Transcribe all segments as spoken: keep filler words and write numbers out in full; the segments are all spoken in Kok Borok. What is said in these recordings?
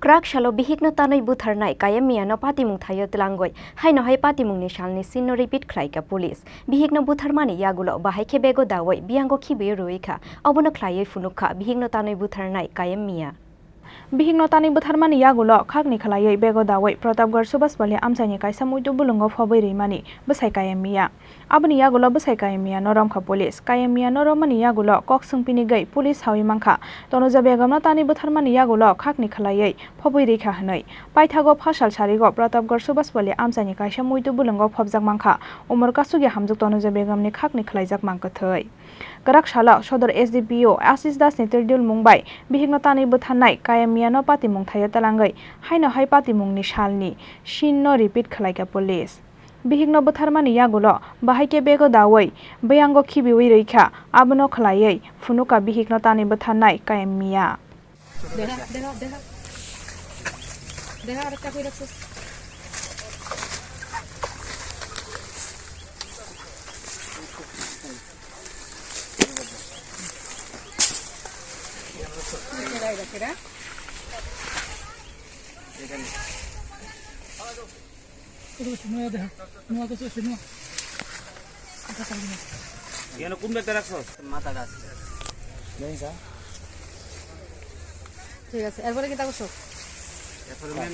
Kwrak salo bihikno tanwi butharnai Kayam Miyano patimung thaio twlangwi, haino hai patimungni salni scene-no repeat khlaikha police. Bihikno butharmani yagulo bahai khe bego dawi biyango khibiwi rwui kha, obono khlaiwi phunuk kha bihikno tanwi butharnai Kayam Miya. Bihikno tanwi butharmani yagulo khakni khlaiwi bego dawi Pratapgarh Subhash Pally amchaini kaisa muitu bulwngo phobwi rwimani bwsai Kayam Miya. Aboni yagulo bwsai Kayam Miyano romkha police. Kayam Miyano romani yagulo kok swngpinigwi police saui mankha, Tanuja Begumno tanwi butharmani yagulo khakni khlaiwi phobwi rikha hwnwi. Paithago phasal sarigo Pratapgarh Subhash Pally amchaini kaisa muitu bulwngo phobjak mankha, umor kasugya hamjwk Tanuja Begumni khakni khlaijak mang kwthwi. Kwrak salo Sodor S D P O Ashish Das ni twidul mung bai bihikno tanwi butharnai Kayam Miyano patimung thaio twlangwi, haino hai patimungni salni scene-no repeat khlaikha police. Bihikno butharmani yagulo bahai khe bego dawi biyango khibiwi rwikha, abono khlaiwi phunukha bihikno tanwi butharnai Kayam Miya. Deha, deha, deha. Deha, arekta koi rakho. Iyano kun bag-ta rakho? মাথা গাছ। ঠিক আছে, এরপরে কিতা করছো? এরপরে ম্যাম,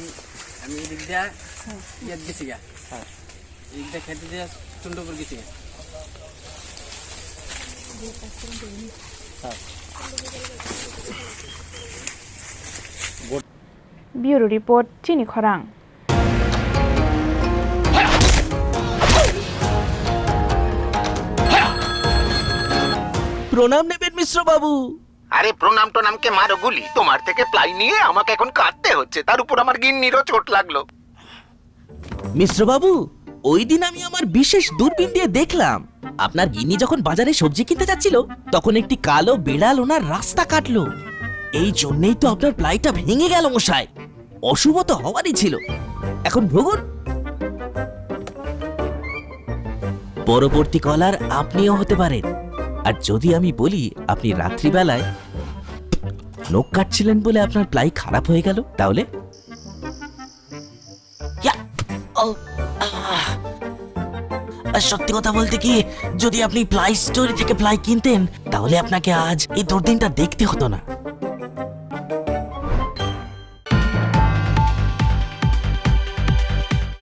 আমি এদিক দিয়া হুম। ইয়ে গেছি গা। হ্যাঁ। এদিক দিয়া খেতে দিয়া চন্দ্রপুর গেছি গা। হ্যাঁ। Bureau Report, Chini Khorang. প্রণাম নেবেন মিশ্র বাবু। আরে প্রণাম টনামকে মারো গুলি, তোমার থেকে প্লাই নিয়ে আমাকে এখন কাঁদতে হচ্ছে, তার উপর আমার গিন্নিরও চোট লাগলো। মিশ্র বাবু, ওই দিন আমি আমার বিশেষ দূরবীন দিয়ে দেখলাম, আপনার গিন্নি যখন বাজারে সবজি কিনতে যাচ্ছিল, তখন একটি কালো বিড়াল ওনার রাস্তা কাটলো। এই জন্যই তো আপনার প্লাইটা ভেঙে গেল মশাই। অশুভ তো হওয়ারই ছিল। এখন ভুগুন। পরবর্তী কলার আপনিও হতে পারেন। আর যদি আমি বলি আপনি রাত্রিবেলায় নখ কাটছিলেন বলে আপনার প্লাই খারাপ হয়ে গেল, তাহলে? ইয়া, ও, আহ। আর সত্যি কথা বলতে কি, যদি আপনি প্লাই স্টোর থেকে প্লাই কিনতেন, তাহলে আপনাকে আজ এই দুর্দিনটা দেখতে হতো না।